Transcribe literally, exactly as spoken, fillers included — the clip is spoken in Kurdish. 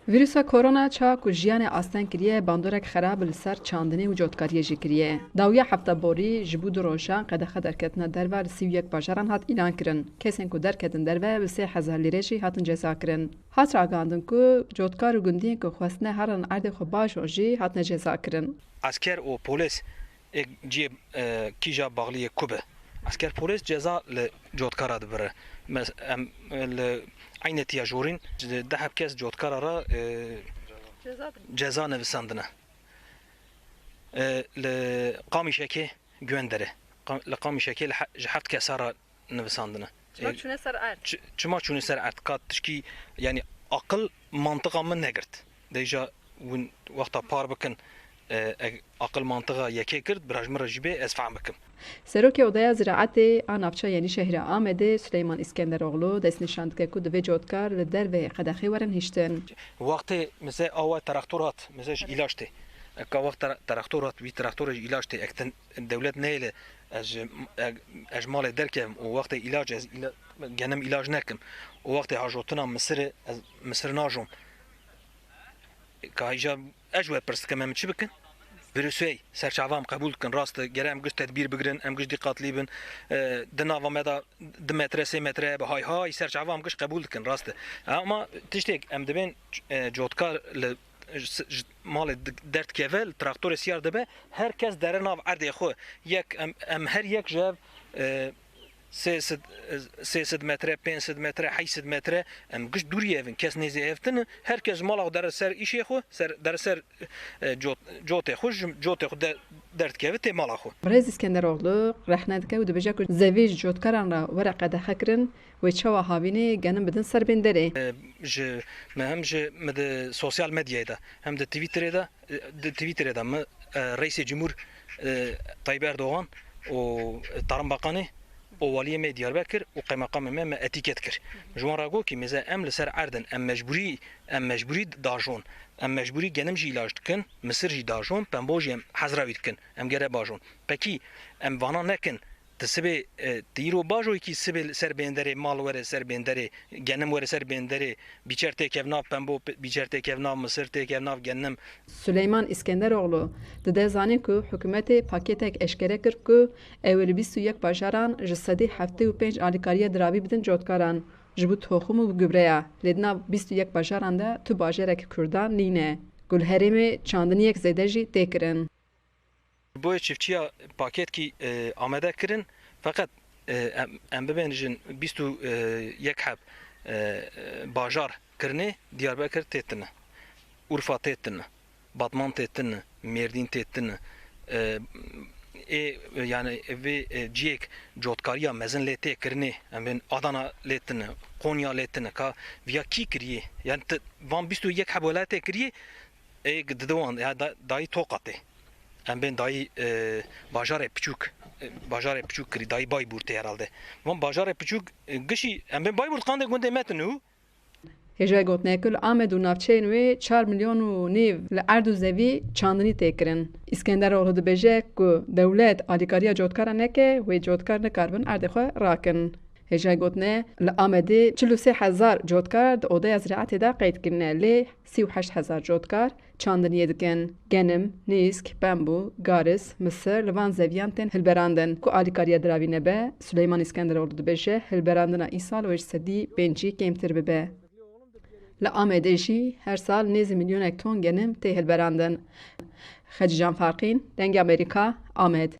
Vîrusa korona çawa ku jiyanê asteng kiriye, bandorek xerab li ser çandinê û cotkariyê jî kiriye. Dawiya hefta borî ji bo du rojan qedexe derketina derve li sî û yek bajaran hat îlan kirin. Kesên ku derketin derve bi sê hezar lîre jî hatin ceza kirin. Hat ragihandin ku cotkar û gundiyên ku xwestine herin erdê xwe bajon jî hatine ceza kirin. Esker û polês ê ciyê, e, kîja baxliyê ku be. Esker polês ceza li cotkara dibire. Mes-, em, e, li eynetiya jorîn, deh heb kes cotkara re, e, ceza nivisandine. E, li Qamîşekê Guwendere. Qa-, li Qamîşekê li he-, ji heft kesa re nivisandine. Çima E, çûne ser erd? Çi-, çima çûne ser erd? Ka tişkî, yanî aqil mantiqa min negirt. Dêja hûn wexta par bikin, e, eg aqil mantiqa yekê girt, bira ji min re jî bê, ez fehm bikim. Serokê Odeya Ziraetê a navça Yenîşehîra Amedê Suleyman Îskenderoglu destnîşan dike ku divê cotkar li derveyê qedexê werin hiştin. Wextê mize awa traktor hat, mize ji îlaç tê. Eka wext tra-, traktor hat, wî traktorê ji îlaç tê. Ek tin dewlet neyê li ez ji, ez, ez ji malê derkevim û wextê îlac ez îla-, genim îlac nekim û wextê hajotina misirê ez misir najom. Ka hîja ez ji we pirs dikim, em çi bikin? Brûswey, serçava em qebûl dikin, rast e, gere em giş tedbîr bigirin, em giş dîqatlî bin. E, di nava me de du metre, sê metre hebe, hay hay, serçava em giş qebûl dikin, rast e. Ama tiştek em dibên, e, cotkar li, ji, ji malê di-, derdikeve, li traktorê siyar dibe, her kes dere nav erdê xwe. Yek, em, em her yek ji hev, e, sê sed, sê sed metre, pênc sed metre, heyt sed metre, em giş dûrî evin, kes nêzî ev tine, her kes ji mala xwe dere ser îşê xwe, ser, dere ser, e, cot-, cotê xwe, ji cotê xwe de-, derdikeve tê mala xwe. Birêz Îskenderoglu rexne dike û dibêje ku zevî ji cotkaran re were qedexe kirin, wê çawa havînê genim bidin ser bênderê. E, ji, me hem ji, me di sosyal medyayê de, hem di Twitterê de, e, di Twitterê de me, e, Reîsê Cumhur, e, Tayyip Erdogan û Tarım Bakanê û waliyê me Diyarbekir û qeymeqamê me, me etîket kir. Ji wan re got kî mêze em li ser erdin, em mecbûrî, em mecbûrî dajon, em mecbûrî genim jî îlac dikin, misir jî dajon, pembo jî em hezra wî dikin, em gere bajon. Pekî em vana nekin, Ti sibê, e, ti îro bajoyî kî sibê li ser bênderê mal were ser bênderê, genim were ser bênderê, bîçer têkev nav pembo, pe-, bîçer têkev nav misir, têkev nav genim. Suleyman Îskenderoglu dide zanîn ku hikûmetê pakêtek eşkere kir ku ew ê li bîst û yek bajaran ji sedî heftê û pênc alîkariya diravî bidin cotkaran ji bo toxim û gubreya. Lê di nav bîst û yek bajaran de tu bajarek Kurdan nîne ku li herêmê çandiniyek zêde jî tê kirin. Boyê çiftçiya paketkî, e, amade kirin, feqet, e, em, em bibêjin bîst û yek heb, e, e, bajar kirinê, Diyarbekir tê tine, Urfa tê tine, Batman tê tine, Mêrdîn tê tine, e, ê, yani vê, e, ciyek cotkariya mezin lê tê kirinê, em bên Adana lê tine, Konya lê tine, ka viya kî kiriye? Yani ti, van bîst û yek heb welatê kiriye, ê, dide wan, ya da-, dayî Toka tê. Em bên dayî, e, bajarê piçûk, e, bajarê piçûk kirî, dayî Baybûr tê herhalde. Van bajarê piçûk, e, gişî, em bên Baybûr qandê gundê me tine û. Hêjayê gotinê ku li Amed û navçeyên wê çar milyon û nîv li erd û zevî çandinî tê kirin. Îskenderoglu dibêje ku dewlet alîkariya cotkara neke, wê cotkar nikaribin erdê xwe rakin. Hêjayê gotinê, li Amedê çil û sê hezar cotkar di odeya ziraetê de qeyd kirine, lê sî û heşt hezar cotkar çandiniyê dikin. Genim, nîsk, pembû, garis, misir li van zeviyan tên hilberandin. Ku alîkariya diravî nebe, Suleyman Îskenderoglu dibêje, hilberandina îsal wê ji sedî pêncî kêmtir bibe. Li Amedê jî her sal nêzî milyonek ton genim tê hilberandin. Xecîcan Farqîn, Dengê Amerîka, Amed.